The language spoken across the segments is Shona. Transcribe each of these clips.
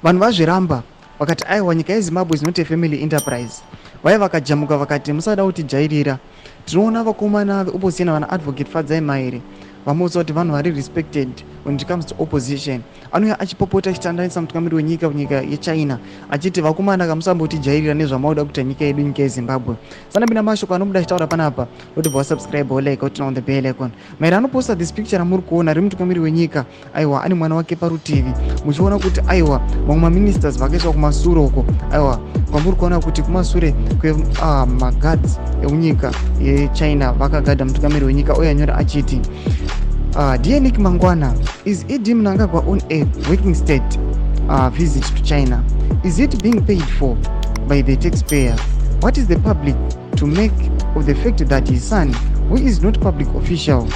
Vanhu vazviramba vakati aiwa, nyika yeZimbabwe is not a family enterprise. Vaiva vakajamuka vakati musada kutijairira. Tinoona vakomana veopposition, vana Advocate Fadzai Mahere, vamuudza kuti vanhu vari respected when it comes to opposition. Anouya achipopota, achitandanisa mutungamiri wenyika kunyika yeChina, achiti vakomana, kamusambotijairira nezvamauda kuita nyika yedu, nyika yeZimbabwe. Sanapinda mashoko anobuda achitaura panapa, ndotibva wasubscribe, wolike, woturn on the bell icon. Mahere anoposta this picture ramuri kuona remutungamiri wenyika, aiwa, ane mwana wake parutivi, muchiona kuti aiwa, mamwe maministers vakaiswa kumasure uko. Aiwa, kwamuri kuona kuti kumasure kwemaguards emunyika yeChina vakagadha mutungamiri wenyika. Uye anyora achiti, "Dear Nick Mangwana, is ED Mnangagwa on a working state visit to China? Is it being paid for by the taxpayer? What is the public to make of the fact that his son, who is not public official,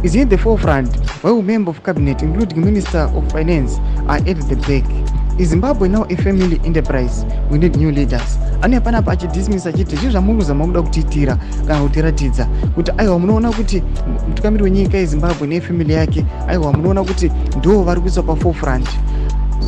is in the forefront while member of cabinet, including Minister of Finance, are at the back? Is Zimbabwe now a family enterprise? We need new leaders." Anouya panapa achidismiss achiti zvii zvamuri kuzama kuda kutiitira kana kutiratidza kuti aiwa, munoona kuti mutungamiri wenyika yeZimbabwe nefamily yake, aiwa, munoona kuti ndo vari kuiswa paforefront.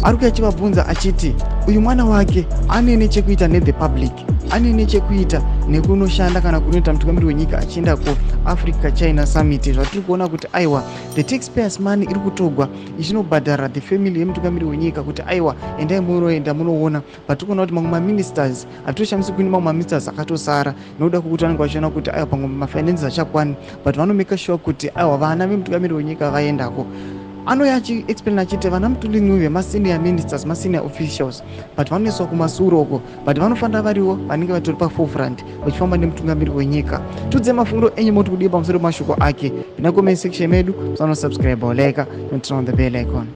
Ari kuya achivabvunza achiti uyu mwana wake ane nechekuita nethe public, ane nechekuita nekunoshanda kana kunoita mutungamiri wenyika achienda kuAfrica China Summit? Zvatiri kuona kuti aiwa, the taxpayers' money iri kutogwa ichinobhadhara the family yemutungamiri wenyika kuti aiwa, endai munoenda munoona. But tiri kuona kuti mamwe maministers, hatitoshamisi kuine mamwe maministers akatosara nokuda kwekuti vanenge vachiona kuti aiwa, pamwe mafinances achakwani, but vanomake sure kuti aiwa, vana vemutungamiri wenyika vaendako. Anouya achiexplain achiti vana Mthuli Ncube masenior ministers, masenior officials, but vanoiswa kumasure uko, but vanofanira variwo vanenge vatori paforefront vachifamba nemutungamiri wenyika. Tudze mafungiro enyu, moti kudii pamusoro pemashoko ake? Pinda comment section medu, musanosubscribe, like, and turn on the bell icon.